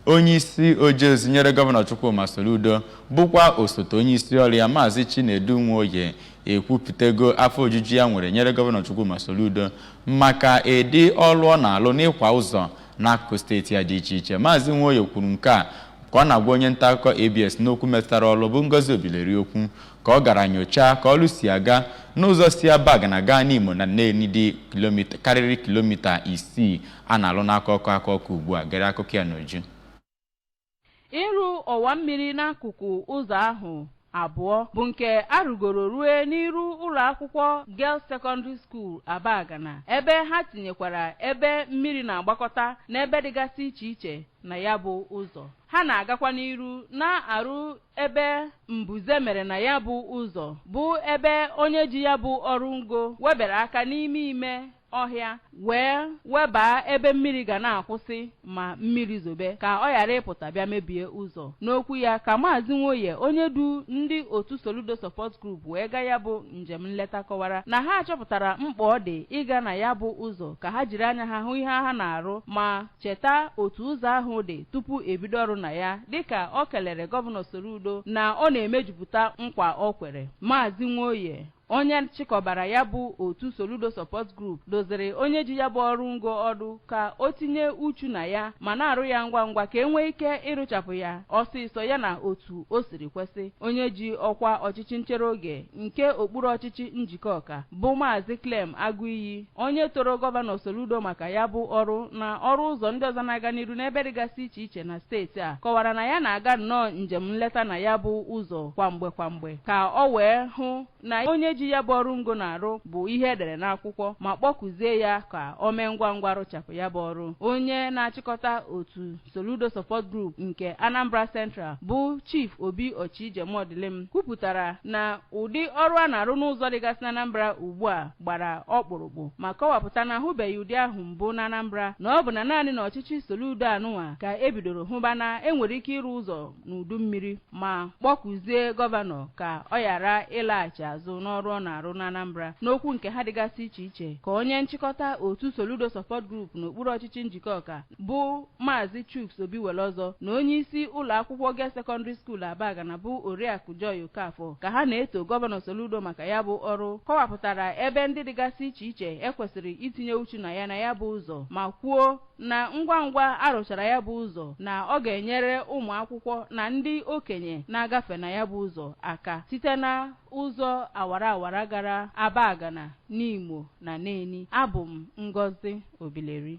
Onye isi ojeozi nyere Gọvanọ Chukwuma Soludo, bụkwa osote onye isi ọrụ ya, Maazị Chinedu Nwoye, ekwupụtago afọ ojuju ya nwere nyere Gọvanọ Chukwuma Soludo maka ịdị ọrụ ọ na-alụ n'ịkwa ụzọ n'akụkụ steeti ya dị iche iche. Maazị Nwoye kwuru nke a ka ọ na-agwa onye nta akụkọ ABS n'okwu metụtara ọrụ, bụ Ngozi Obileri, okwu ka ọ gara nyochaa ka ọrụ si aga n'ụzọ si Abagana gaa n'Imo na Nnewi dị kilomita karịrị kilomita 6 a na-alụ n'aka ọkụ aka ọkụ ugbu a. Gere akụkọ ya n'uju. Ịrụ ọwa mmiri n'akụkụ ụzọ ahụ abụọ bụ nke arụgoro rue n'iru ụlọ akwụkwọ Girls Secondary School Abagana, ebe ha tinyekwara ebe mmiri na-agbakọta n'ebe dịgasị iche iche na ya bụ ụzọ. Ha na-agakwa n'iru na-arụ ebe mbuze mere na ya bụ ụzọ, bụ ebe onye ji ya bụ ọrụ ngo webere aka n'ime ime ọhịa wee webaa ebe mmiri ga na-akwụsị ma mmiri zobe, ka ọ ghara ịpụta bịa mebie ụzọ. N'okwu ya ka Maazị Nwoye, onye du ndị otu Soludo Support Group wee gaa ya bụ njem nleta, kọwara na ha chọpụtara mkpa ọ dị ịga na ya bụ ụzọ ka ha jiri anya ha hụ ihe ha na-arụ ma cheta otu ụzọ ahụ dị tupu ebido ọrụ na ya. Dịka ọ kelere Gọvanọ Soludo na ọ na-emejupụta nkwa o kwere, Maazị Nwoye, onye chịkọbara ya bụ otu Soludo Support Group, doziri onye ji ya bụ ọrụ ngo ọdụ ka o tinye uchu na ya ma na-arụ ya ngwa ngwa ka e nwee ike ịrụchapụ ya ọsịsọ ya na otu o siri kwesị. Onye ji ọkwa ọchịchị nchere oge nke okpuru ọchịchị Njikọka, bụ Maazị Clem Agụiyi, onye toro Gọvanọ Soludo maka ya bụ ọrụ na ọrụ ụzọ ndị ọzọ na-aga n'iru n'ebe dịgasị iche iche na steeti a, kọwara na ya na-aga nnọọ njem nleta na ya bụ ụzọ kwamgbe kwamgbe ka ọ wee hụ na onye ji ya bụ ọrụ ngo na-arụ bụ ihe edere n'akwụkwọ, ma kpọkụzie ya ka o mee ngwa ngwa rụchapụ ya bụ ọrụ. Onye na-achịkọta otu Soludo Support Group nke Anambra Central, bụ Chief Obi Ochijemodilim, kwupụtara na ụdị ọrụ a na-arụ n'ụzọ dịgasị na Anambra ugbu a gbara ọkpụrụkpụ, ma kọwapụta na ahụbeghị ụdị ahụ mbụ na Anambra, na ọ bụ na naanị na ọchịchị Soludo anụnwa ka ebidoro hụba na enwere ike ịrụ ụzọ n'udu mmiri, ma kpọkụzie gọvanọ ka ọ ghara ịlaghachi azụ n'ọrụ ọ na-arụ n'Anambra. N'okwu nke ha dịgasị iche iche ka onye nchịkọta otu Soludo Support Group n'okpuru ọchịchị Njikọka, bụ Maazị Chuks Obiwelọzọ, na onye isi ụlọ akwụkwọ Girls Secondary School Abagana, bụ Oriakụ Joy Okafọ, ka ha na-eto Gọvanọ Soludo maka ya bụ ọrụ, kọwapụtara ebe ndị dịgasị iche iche ekwesịrị itinye uchu na ya na ya bụ ụzọ, ma kwuo na ngwa ngwa arụchara ya bụ ụzọ na ọ ga-enyere ụmụ akwụkwọ na ndị okenye na-agafe na ya bụ ụzọ aka. Site na ụzọ awara awara gara Abagana n'Imo na Neni, abụ m Ngozi Obileri.